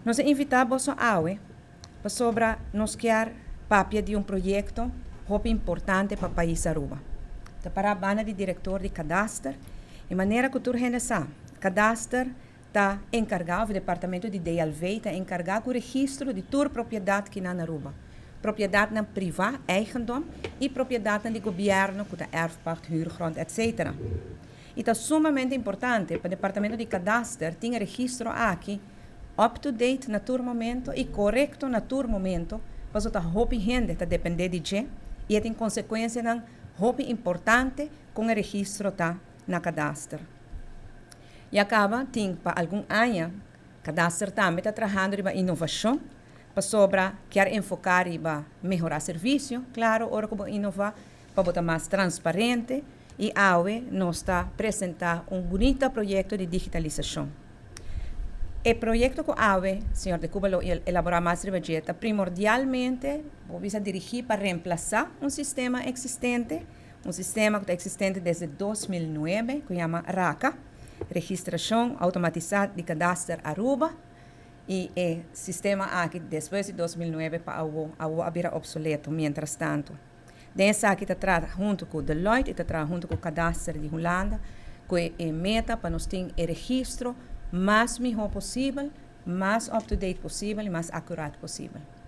Nos a invita boso awe pasobra nos kier papia di un proyecto hopi importante pa pais Aruba. Ta para banda di director di Kadaster y manera cu tur hende sa, Kadaster ta encarga, of departamento di DLV ta encarga cu registro di tur propiedad cu na Aruba. Propiedadnan priva, eigendom, y propiedadnan di gobierno, cu ta erfpacht, huurgrond, etc. Y ta sumamente importante pa departamento di Kadaster tin registro aki up to date na tur momento y corecto na tur momento, pasobra ta hopi hende ta depende di dje y tin consecuencianan hopi importante con e registro ta na Kadaster. Y caba tin pa algun aña Kadaster tambe ta trahando riba innovacion, pasobra kier enfoca riba mehora servicio, claro, ora cu innova pa bo ta mas transparente, y awe nos ta presenta un bunita proyecto di digitalisacion. E proyecto cu awe, señor De Cuba lo elabora mas riba dje, ta primordialmente ta dirigi pa reemplasa un sistema existente, un sistema cu ta existente desde 2009, cu yama RACA, Registracion Automatisa di Kadaster Aruba, y e sistema aki, despues di 2009 pa awo, a bira obsoleto, mientras tanto. Den esaki ta traha hunto cu Deloitte y ta traha hunto cu Kadaster di Hulanda, cu e meta pa nos tin e registro mas miho posibel, mas up-to-date posibel y mas acurate posibel.